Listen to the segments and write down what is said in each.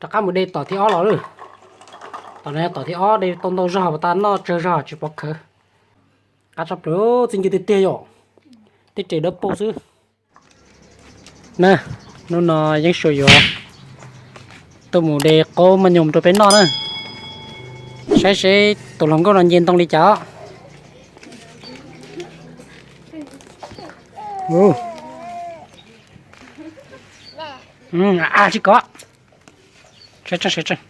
Rov qab mus de tom thib ob los lawm. Tom no yog tom thib ob, de tau ntau zog, pas tas noj tsawg zog tsis pov khawv. Qab tshaj plaws, txiv ncw tiag tiag yom. Tej res dawb paug xwb. Na, hnub no Yeeb Suas yuav tuaj mus de qaub maj nyoos rau peb noj na. Saib seb tus hluas nkauj no nce ntoo li cas. Tsis kov. Sawv tsees, sawv tsees.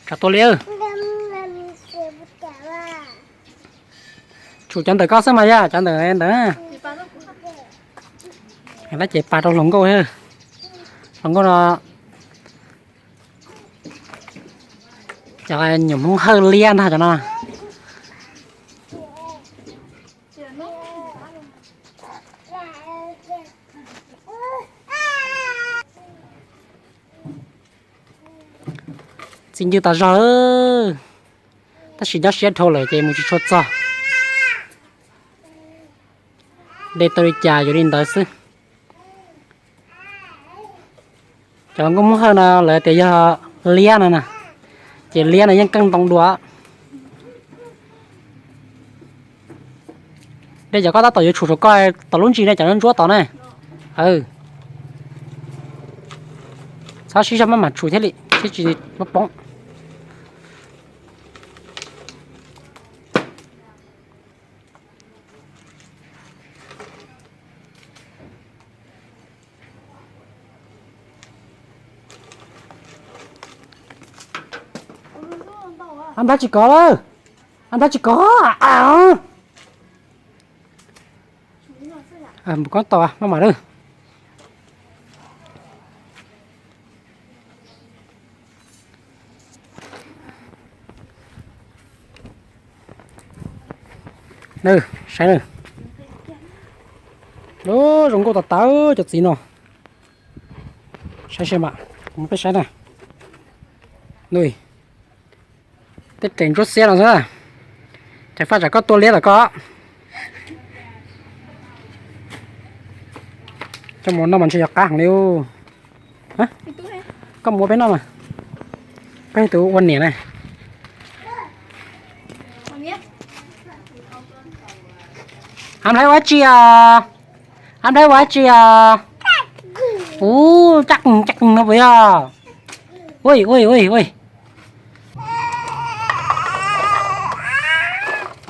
Tsam tua li. Tsum cov ntawm koj xwb mas yog cov ntawm ntawd. Lab ces pas rau hluas nkauj. Hluas nkauj no, cov nyuam Hmoob Hawj liab ntag cov no. Txiv ncw tas zog, tab sis nyob siab dhau lawm ces mus tsis tshua txog. De tau li cas yuav li ntawd xwb. Cov nkauj Hmoob Hawj no lawv tias yog liab no na, ces liab no yeej keej ntoo dua. De cov koj tab tom yuav tshum saum koj tom lub ntsis ne, cov ntsuab tod ne. Txhob sib zog maj mam tshum thiaj li, sib tsis poob poob. Ab nplhaib tsis kov lawm, ab nplhaib tsis kov. Mus kob tau maj mam lawm. Saib na, zoo nkauj tas tas cov txiv no. Saib saib mas, mus peb saib na. Tej res ntsuab xiab no xwb. Ces faj tsam koj tua liab lawm koj. Coj mus noj mas ntshe yog qab heev li. Koj mus ua peb noj mas. Koj yog tus ua niam na. Ab nplhaib ua dab tsi os? Ab nplhaib ua dab tsi os? Ub, caj qees caj qees no puas yog? Ui ui ui ui.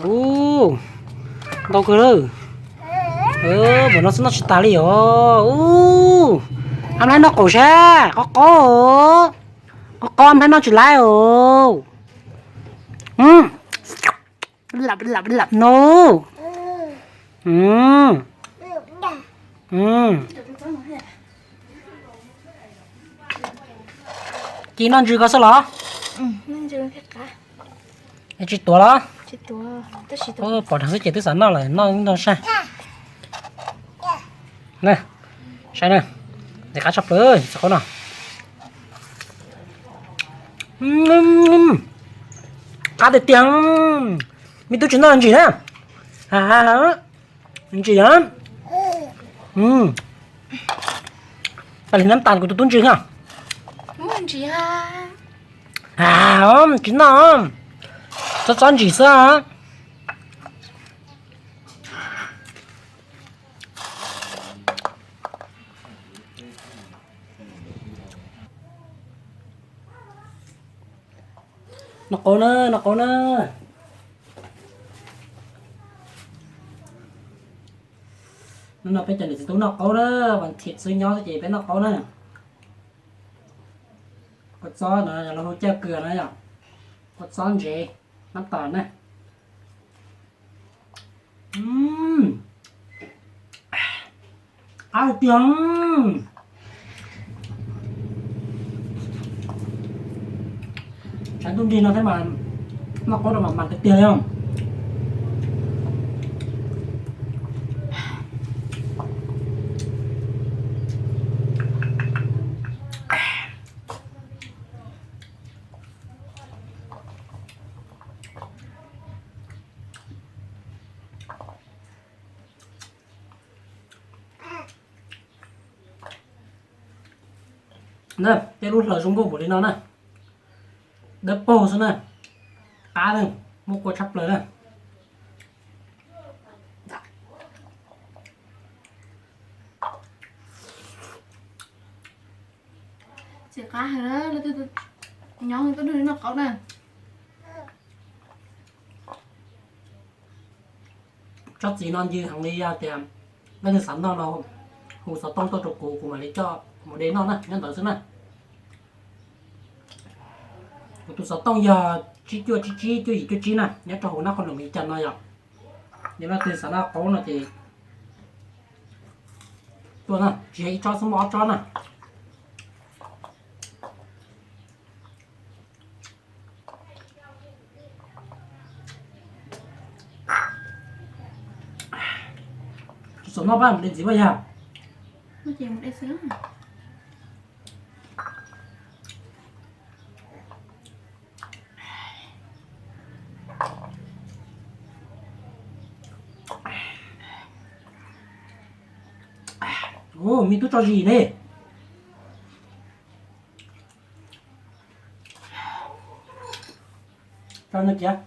Ub, ntau kawg lawm. Npaum no xwb noj tsis tas li os. Ub, ab nplhaib noj qaub sab, qaub qaub, qaub qaub, ab nplhaib noj tsis laib os. No. Ci noj ntsws ko xwb los? Tsis tuav los? Pom dheev xwb ces twb xav noj lawm, noj noj saj. Saib na, qab tshaj plaws txog qhov no. Qab tiag tiag. Me tub tsis noj ntsim na. Ntsim. Pab li nab tas kuv tus tub ntsis na. Tsis noj, txhob txhob ntsim xwb. Noj qaub na, noj qaub na. Hnub no peb cov niam txiv tub noj qaub na, vas thiv xwb nyob xwb ces peb noj qaub na. Kua txob no los hu caj kws no yom, kua txob ntsev, nab tas na. Qab tiag. Tshav ntuj nrig no thiab mas noj qaub rau mas mas tiag tiag li. Na, tej lub hlaws zoo nkauj npaum li no na, dawb paug xwb na, qab na, muaj kua tshaj plaws na. Txiv qab heev na, nyob tuaj nrog noj qaub na. Tsob txiv no ncw heev li, yog tias leej twg xav noj no hu xov tooj tuaj rau kuv, kuv mam li coj mus de noj na, nyob ntawd xwb na. Kuv tus xov tooj yog tsib cuaj tsib tsib cuaj yim cuaj tsib na, nyob rau hauv nab qhov lus Meskas no yom. Yog leej twg xav noj qaub no ces tuaj na, tsis yog ib tsob xwb, muaj ob tsob na. Tsis txhob noj pab mus de ntxiv pab yog. Ua, me tub tso zis ne. Tso nws kiag.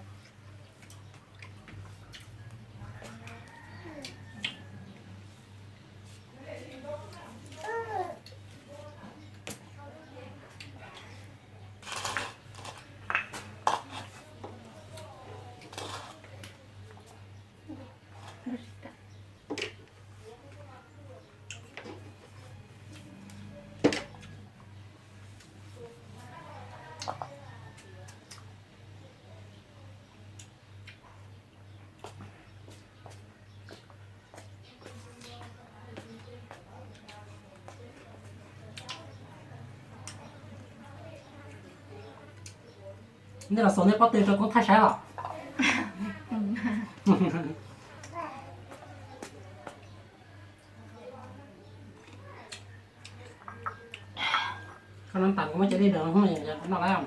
Nej los xaus nej pob tw rau koob thaij saib os. Koj nab tas kuv muab cov dej daws no noj lawm.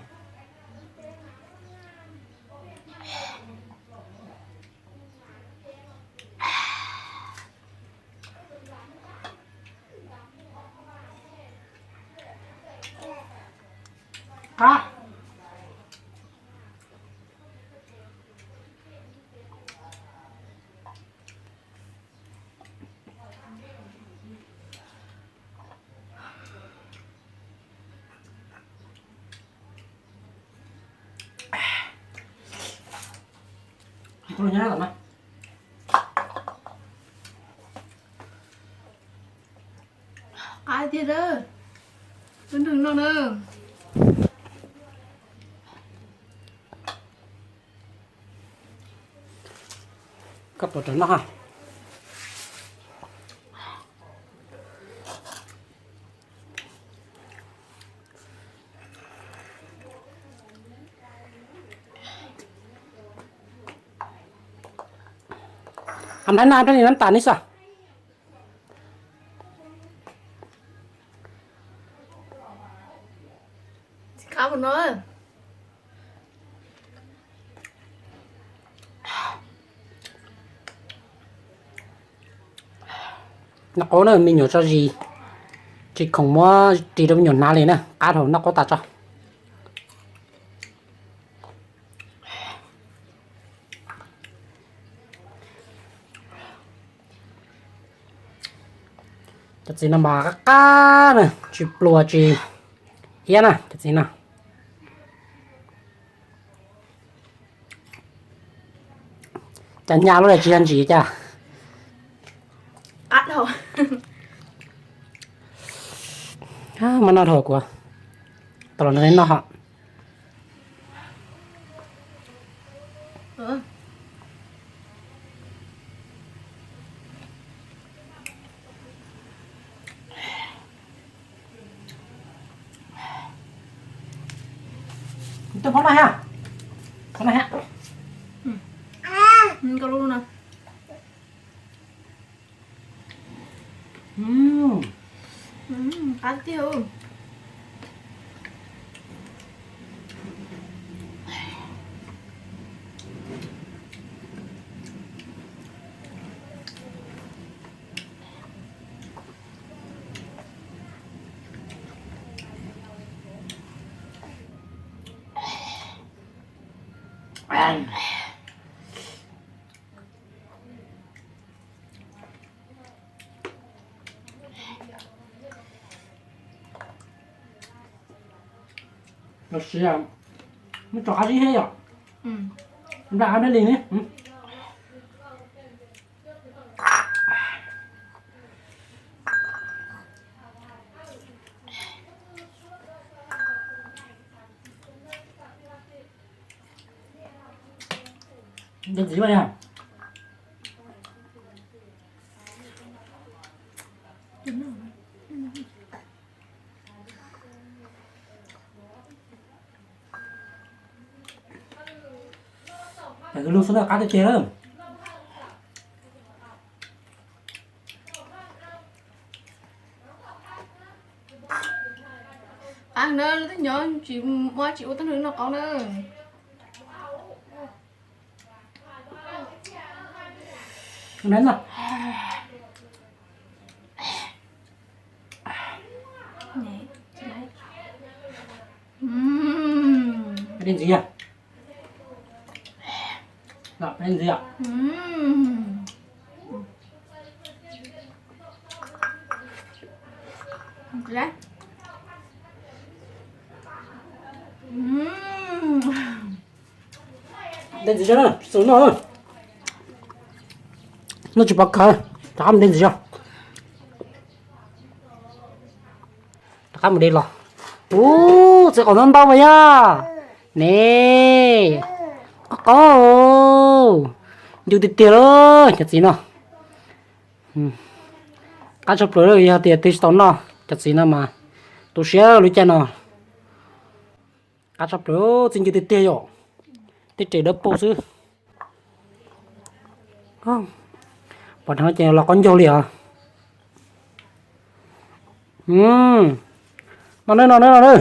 Qab. Qab tiag, nrog noj na. Koj tuav rawv noj ha. Hab nab tas neb xwb. Noj qaub na, me nyuam tso zis, tsis khoom muab ris rau me nyuam hnav li na, qab dhau noj qaub tas tso. Cov txiv no mas qab qab na, tsis pluas tsis hiab na cov txiv no. Cas nyas lub tsis yog ntsim cas. Muab noj dhau kuv, tau los nrog neb noj hos. Koj lub no. Qab tiag. Los sis muab tso qab zib thiab yom. Nplam qab nplam li ne. Ntxiv mas yog. Lub xub na qab tiag tiag lawm. Qab na, lub twb nyob tsis muaj tsis ua tau nws no qau na. Ntxiv, ntxiv. Nte ntxiv tso na, tsis txaus noj na. Noj tsis pov khawv, rov qab mus nte ntxiv tso. Rov qab mus de los. Ub, txiv qaub ntau ntau mas yog. Ne, qaub qaub, ncw tiag tiag lawm cov txiv no. Qab tshaj plaws yog tias twb tsis tau noj cov txiv no mas tu siab lub caij no. Qab tshaj plaws, txiv ncw tiag tiag yom. Tej res dawb paug xwb. Pom dheev ces los qaub ncaug li os. No na, no na, no na.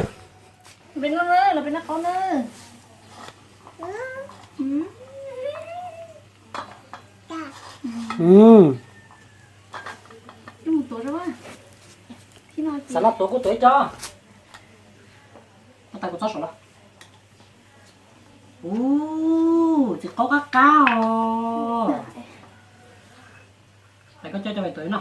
Xav no tuav kuv tuav ib co. Ua tas kuv txob saum los. Ub, txiv qaub qab qab os. Tais koj coj coj pais tuav no.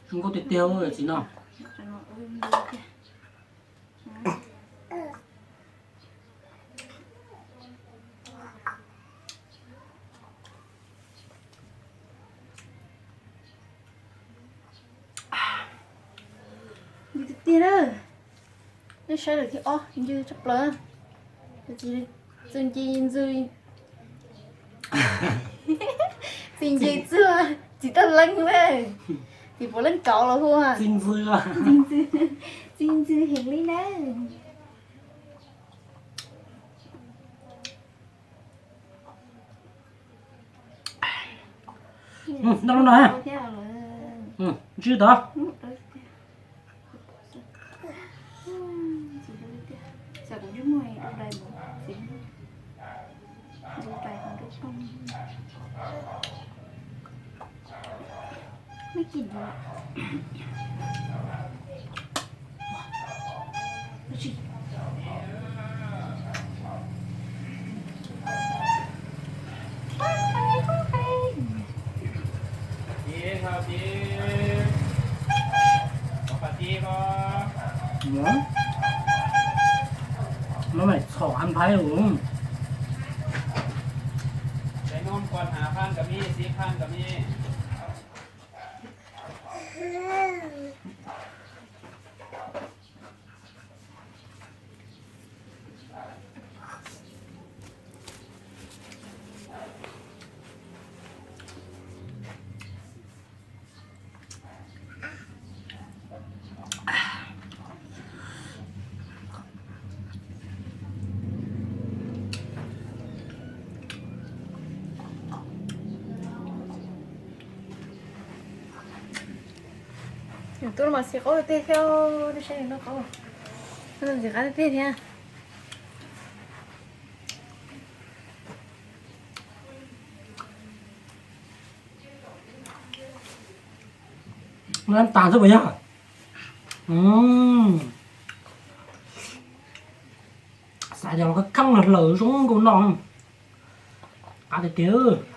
Zoo nkauj tiag tiag txiv no. Ncw tiag tiag na. Nej saib lawm thib ob, ncw tshaj plaws. Txi nci ntxw, txi nci txwj, txiv toj leej na. Txiv puav leej kauv los hu txi ntxw, txi ntxw heev li na. Noj lub no, ntswj tod. Maiv txhom an phaiv us. Tub no mas xis qaub tiag thiab, nej saib nws noj qaub, nws ntxim qab tiag tiag thiab. Nab tas xwb puas yog? Xav cov los kheej los hlaws zoo nkauj no. Qab tiag tiag.